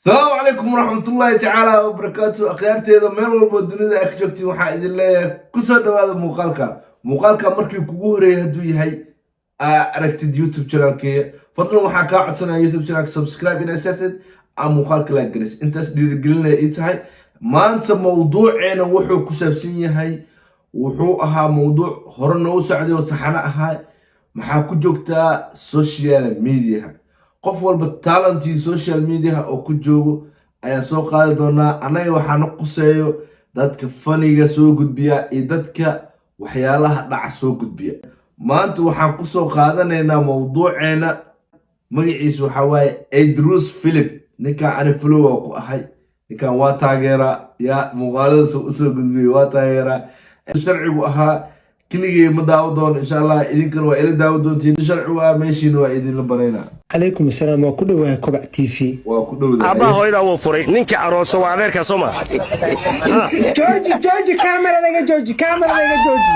Asalaamu calaykum waraxmatullaahi tacaala wabarakaatu. Akhyaarteeda meel walbo dunida ay ka joogtiin, waxaa idin leeyahay kusoo dhawaada muuqaalka. Muuqaalka markii kugu horeeyay hadduu yahay aa aragtid YouTube channelkeeya, fadlan waxaa kaa codsanaya YouTube channelka subscribe inaa sartid aa muuqaalka laa galis. Intaas dhiirigelinaya ii tahay. Maanta mawduuceena wuxuu ku saabsan yahay, wuxuu ahaa mawduuc hore noogu socday oo taxano ahaa: maxaa ku joogtaa social mediaha? Qof walba talentii social mediaha oo ku joogo ayaan soo qaadi doonaa. Annaga waxaana quseeyo dadka faniga soo gudbiya iyo dadka waxyaalaha dhaca soo gudbiya. Maanta waxaan kusoo qaadanaynaa mawduuceena, magaciisa waxaa waaye Idrus Philip. Ninkan ani follow ku ahay, ninkan waa taageeraa, yaa muuqaaladaas usoo gudbiya waa taageeraa. Sharcigu ahaa keligay ma daawo doono, insha Allah idinkana waa ila daawo doontiin. Sharcigu ah meeshiina waa idinla banaynaa. Calaykum asalaam, waa ku dhowahay Kobac TV. Waa ku dhowdahay. Aabbaha hooyadaa wuu furay, ninkii aroosa waa adeerkaa, soo ma? Jooji, jooji kaamaradaga, jooji kaamaradaga, jooji.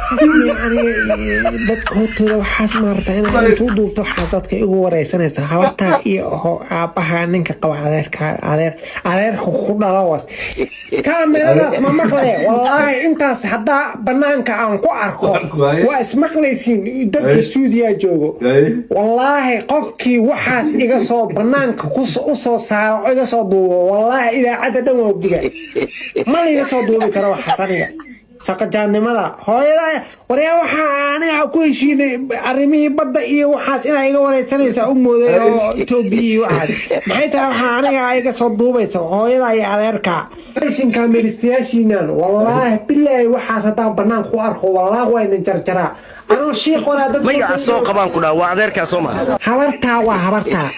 Aniga dadka hortooda waxaas maarata inaad intuu duubto, waxaa dadka igu wareysanaysa habartaa iyo aabbaha ninka qaba, adeerka, adeer adeerka ku dhalo was. Kaamiradaas ma maqle, wallaahi intaas haddaa banaanka aan ku arko waa ismaqlaysiin dadka stuudiyaa joogo. Wallaahi qofkii waxaas iga soo banaanka u soo saaro oo iga soo duubo, wallaahi idaacadda dhan waa guba. Ma la iga soo duubi karo waxaas aniga saqajaannimada hooyada. Waryaa, waxaa aniga ku heshiinay arrimihii badda iyo waxaas inaa iga wareysanaysa u mooday oo Itoobiya iyo waxaas. Maxay tahay waxaa aniga iga soo duubaysa hooyada iyo adeerka aysin kaameristayaashiinan? Wallaahi bilaahi waxaas haddaan banaanka ku arko, wallaahi waa idin jarjaraa anoo shiikh walaa dad. Magaca soo qabaan ku dhaha, waa adeerkaa, soo ma? Habartaa waa habartaa.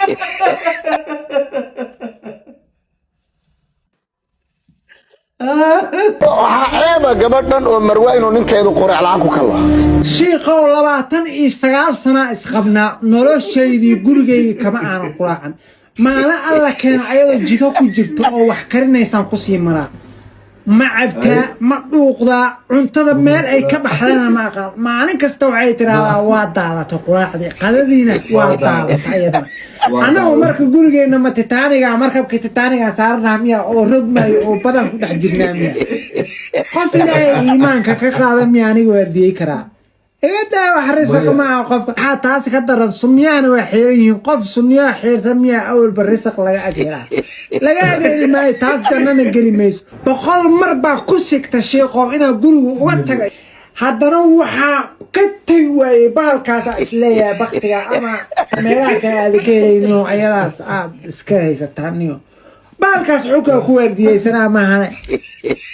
Waxaa ceeba gabadhan oo marwa inuu ninkeedu quraac la'aan ku kallo. Shiikow, 29 sanaa isqabnaa, noloshaydii gurigayga kama aanan quraacan. Maalin alla keena ayadoo jiko ku jirto oo wax karinaysaan kusii maraa. Ma cabtaa, ma dhuuqdaa cuntada, meel ay ka baxdana ma aqaan. Maalin kasta waxay tidhaahdaa waa daadatay quraacdii, qadadiina waa daadatay iyadana. Annagu marka gurigeenna ma Titaaniga, markabka Titaaniga saaranaha miya oo rogmayo oo badan ku dhex jirnaa miya? Qof Ilaahay iimaanka ka qaada miya aniga waardiyey karaa? Iga wax risaq maaha qofka. Waxaa taas ka daran sunniyahana waa xiran yihiin. Qof sunniyaha xiirta miyaa awalba risaq laga aghelaa? Laga ageeli maayo taas, jannana geli mayso. 100 mar baa ku sigta shiiqo inaa guriga uga tagay, haddana waxaa ka tegi waayey bahalkaasa isleeyahay baktiga ama meelaha kale aada ka helaynin oo ayadaas aad iska haysataan niyo bahalkaas xukaa ku waardiyeysanaa maahane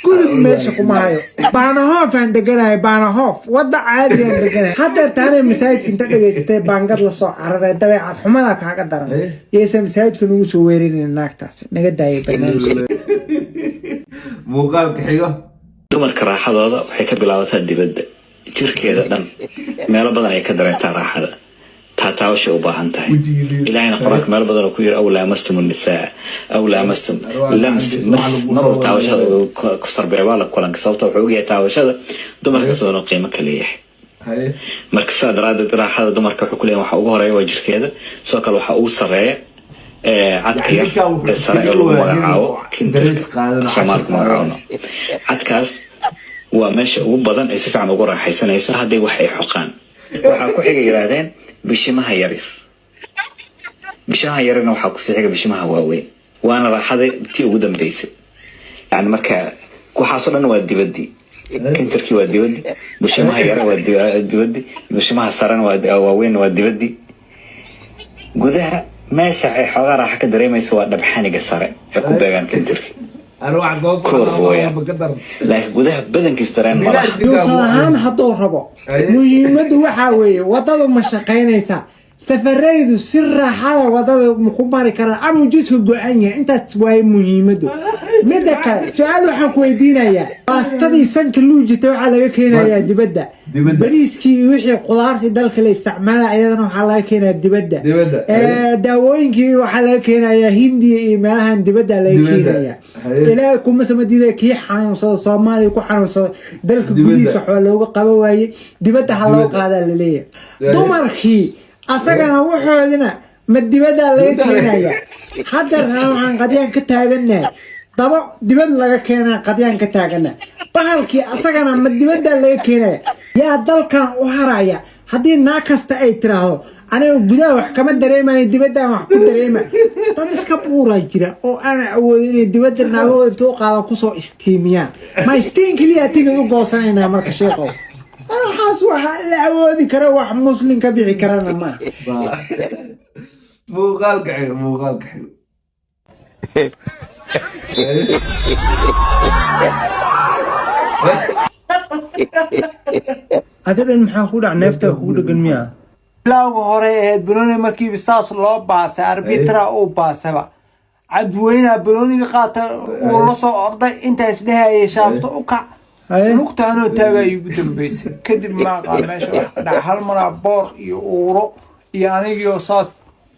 gurigu meesha kuma hayo. Baanahoof aan deganahay, Baanahoof wadda caadigaan deganahay. Haddeer taanay masaajidka inta dhegaysatay baangad lasoo cararay. Dabeecad xumada kaaga daran yaysan masaajidka nagu soo weerinin naagtaas. Naga daayay barnaamijka. Muuqaalka xigo. Dumarka raaxadooda waxay ka bilaabataa dibadda jirkeeda dhan, meelo badan ay ka dareentaa raaxada, taataawashay u baahan tahay. Ilaahayna Qur-aanka meelo badan oo ku yiri: أو لامستم النساء، أو لامستم، لمس mas marwal taabashada ku sarbeebaa la kulanka, sababta wuxuu ogyahay taabashada dumarka sidoo qiimo ka leeyahay. Marka sidaa daraadeed raaxada dumarka wuxuu ku leeyahay waxa ugu horeeya waa jirkeeda. Sidoo kale waxaa ugu sarreeya cadka yar ee sare ee lagu magacaabo kintirka, Soomaalku magacaabno. Cadkaas waa meesha ugu badan ay si fiican ugu raaxaysanayso hadday wax ay xoqaan. Waxaa ku xiga, yidhaahdeen, bishimaha yaryar. Bishimaha yaryarna waxaa kusii xiga bishimaha waaweyn, waana raaxada tii ugu dambeysay. Yani marka waxaasoo dhan waa dibaddii. Kintirkii waa dibaddii, bishimaha yare waa dibaddii, bishimaha sarena waa waaweyn, waa dibaddii. Gudaha meesha ay xoogaa raaxa ka dareemayso waa dhabxaniga sare ee ku beegan kintirki. Laakiin gudaha badankiis dareen ma laha. Yuusan ahaan hadduu rabo, muhiimaddu waxaa weeye waddadu ma shaqaynaysaa, safaraydu si raaxada waddada maku mari karaan ama jidka go-an yahay. Intaas waaye muhiimaddu. Midda kale, su-aal waxaan ku weydiinayaa: baastadii sanka luujita waxaa laga keenayaa dibadda, bariiskii iyo wixii qudaartii dalka la isticmaala ayadana waxaa laga keenayaa dibadda, daawooyinkii waxaa laga keenayaa Hindiya iyo meelahan dibadda laga keenayaa. Ilaahay kuma samadiida, kii xanuunsado Soomaaliya ku xanuunsado dalka gudihiisa waxaa looga qaba waayey, dibadda ha loo qaadaa laleeyahay. Dumarkii asagana waxoodina Ma dibaddaa laga keenaya? Hadda waxaan qadyaan ka taagannahay dabo dibad laga keenaa, qadyaan ka taagannahay. Bahalkii asagana ma dibaddaa laga keenaya? Yaa dalkan u haraya haddii naag kasta ay tiraahdo aniga gudaha wax kama dareemayo, dibaddaan wax ku dareema? Dad iska buuraa jira oo aanan awoodin inay dibadda naagahooda intuu qaada kusoo istiimiyaan. Ma istiin keliya tigid u goosanaynaa? Marka sheekow, waxaas waxa la awoodi kara, wax muslim ka bixi karana maaha. Muuqaalka xigo, muuqaalka xigo. Adi dhan maxaa ku dhac? Neefta kugu dhegan miyaa? Bilowga hore ahayd banooni markiiba saas loo baasay, arbitra uu baasaba, Cabdiweynaa banooniga qaata, uu la soo orday. Intaa isdhehayay shaafto u kac, lugta anoo taagay igu dambeysay. Kadib maaqaa meesha wax ka dhaca, hal maraa boor iyo uuro iyo anigiioo saas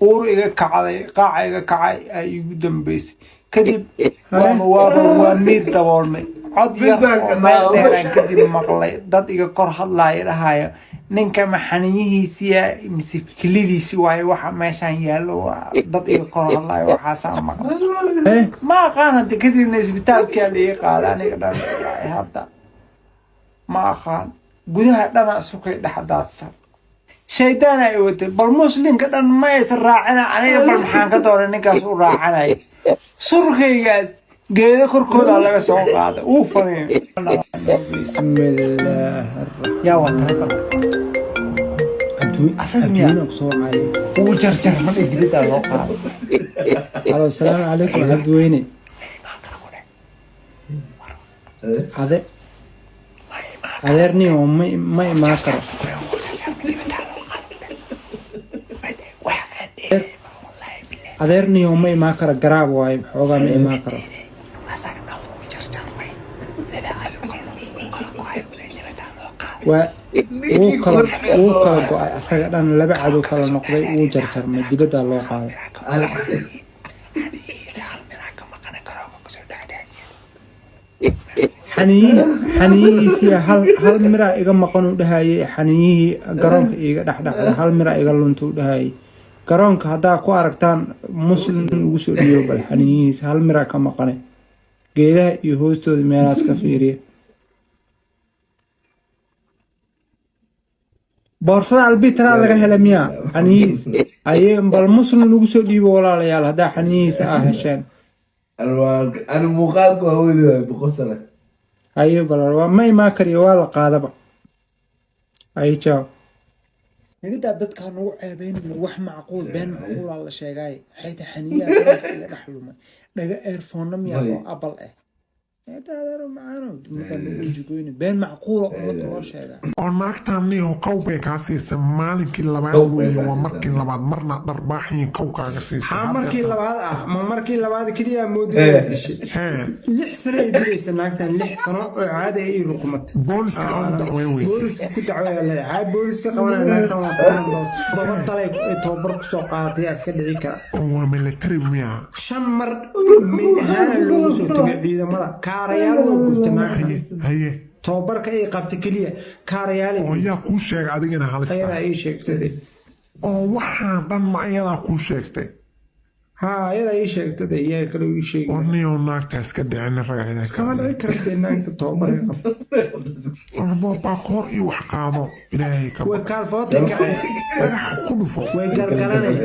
uur iga kacday, qaaca iga kacay ay igu dambeysay. Kadib waaba waa miir daboolmay. Cod yar oo meel dheeraan kadib maqlay, dad iga kor hadlaaya, dhahaya ninka ma xaniyihiisiya mise kelidiisi waayo waxa meeshaan yaallo? Waa dad iga kor hadlaaya, waxaasaa maqlay, ma aqaan hadda. Kadibna isbitaalkaa la ii qaaday. Aniga dhan ilaa hadda ma aqaan, gudaha dhana sukay dhex daadsan, shaydaan ay watay. Bal muslimka dhan ma aysan raacina, aniga bal maxaan ka doonay ninkaas u raacanaya? Surkaygaas geedo korkooda laga soo qaaday, wuu faniy. Yaa waa taleefon asaga miyaa wuu jarjar madhay, dibaddaa loo qaaday. Halo, asalaamu calaykum Cabdiweyne. Ade adeerniyo ma imaan karo. Adeerniyo ma imaan karo, garaab waaye xoogaa, ma imaan karo. Waa wuu kala go-ay asaga dhan, laba cadow kala noqday, wuu jarjarmay, dibaddaa loo qaaday. Xaniyihiisii hal miraa iga maqan uu dhahayay, xaniyihii garoonka iiga dhexdhexda hal miraa iga lunta uu dhahayay. Garoonka haddaa ku aragtaan muslim ugu soo dhiibo bal xaniyihiisa, hal miraa ka maqanay. Geedaha iyo hoostooda meelahaas ka fiiriya. Boorsada albitraa laga hela miyaa xaniyihiisa? Aye, bal muslim ugu soo dhiibo walaalayaal haddaa xaniyihiisa aa hesheen. Ani muuqaalka waa wadi waay boqosale. Haye, bal waa ma imaan kariyo, waa la qaadaba. Haye, ciao. Nagadaa dadka nagu ceebeynayno, wax macquul been macquulaa la sheegaaye. Waxay tahay xaniyaha garoonka iga dhex lumay, dhaga earphone miyaa oo Apple ah? Eedaadaro macaano markaa nagu jigoyna, been macquula ummadda loo sheegaa. Oo naagtan niyo kow bay kaa siisay maalinkii labaad Kow bay weeye kaa waa siisay. Markii labaad marna dharbaaxii kow kaaga siisay. Haa, markii labaad ah, ma markii labaad keliya moodaya dishay? Hee. 6 sano ay dilaysa naagtan, 6 sano oo caadi ay rukumatay. Booliska aan dacweyn weysay? Booliska ku dacweeya leedahay, caadi booliska qabanaya. Naagtan waa komando, 7 dalay ay tababar kusoo qaadatay, yaa iska dhici kara? Oo waa military miyaa? 5 mar meyd ahaana loogu soo tegay ciidamada, kaarayaal waa gubta naagtan. Haye. Tababarka ay qabta keliya kaarayaal. Oo yaa kuu sheegay adigana halista? Ayadaa ii sheegtay. Oo waxaan dhan ma ayadaa kuu sheegtay? Haa, ayadaa ii sheegtay, yaa kale ii sheegi? Oo niyo naagta iska dhicin raga. Iskama dhici kartee, naagta tababarka qabta. Baakoor iyo wax qaado, ilaahay ka way kaalfootay kaceen. Dhagax ku dhufo. Way galgalanay.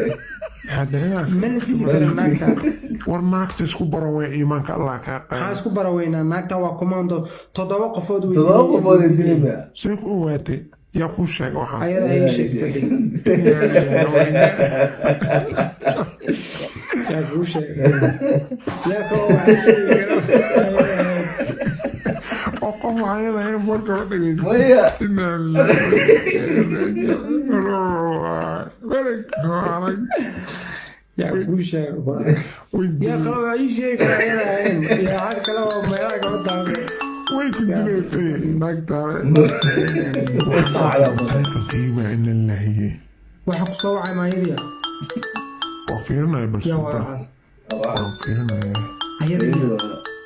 Hadda inaad mana dili kara naagta. War naagta isku baro wey, iimaanka Allah kaa maxaan qaado. Isku baraweynaa? Naagta waa commando, 7 qofood way 7 qofood ay dilay. dilay miyaa? See ku ogaatay? Yaa kuu sheegay waxaas? Ayadaa ii sheegtay. Yaa kuu sheegay? Yaa kaloo waxaa sheegi kara? Oo qof ayada in warka la dhegeysto. Maya. Inaa lillahi wa Yaa kuu sheegay? Yaa kaloo waa ii sheegi kara ayada ahayn? Yaa had kale oo meelaha kama taabay? Way ku dilaytay naagtaale. Taleefankayga ina lillahi. Waxa ku soo wacay maayadiya? Waa fiirinaya bal. Yaa waa suuqa waxaas waan fiirinaya. Ayadiya?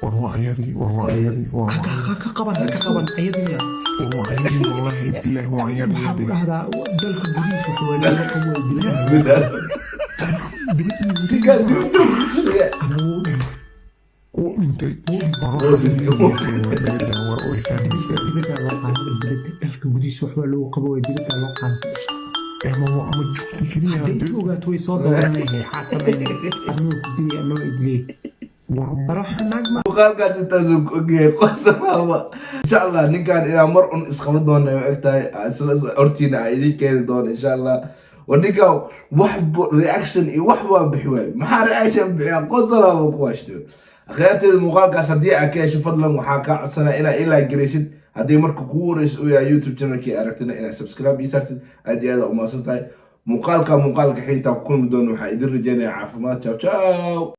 War waa ayadii, war waa ayadii, waa ha ka qaban, ha ka qaban, ayadiya. War waa ayadii, wallahi billahi waa waxaa ku ayadii. dhahdaa dalka gudihiisa waa looga qabo, waa dilaa. Ninkaan dibadda ku shaqeeya. Wuu dhintay, wuu dhintay. War way fahmaysaa. Dibadda loo qaado, dibadda, dalka gudihiisa waxbaa lagu qabo way, dibadda loo qaado. Ama joogta keliya. Hadday inta ogaato way soo dooranayhay, xaa samaynay anuu ku dilay anoo idley. War. Baroxa naag ma. Muuqaalkaas intaasuu ku ogyahay, qosolaaba. Insha Allah ninkan inaan mar un isqaban doona ay u eg tahay, isla hortiina aan idiin keeni doono insha Allah. War ninkan wax reaction iyo wax waa bixi waaye. Maxaa reaction bixiya? Qosolaaba ku waashto. Akhyaarteeda, muuqaalkaas haddii aad ka hesho, fadlan waxaa kaa codsanaya inaa ilaa garaysid. Haddii marka kugu horeysa uu yahay YouTube channelkii aragtina, inaad subscribe ii saartid. Aad iyo aad aa umahadsan tahay. Muuqaalka muuqaalka xitaa ku kulmi doono, waxaa idin rajeynaya caafimaad. Ciao ciao.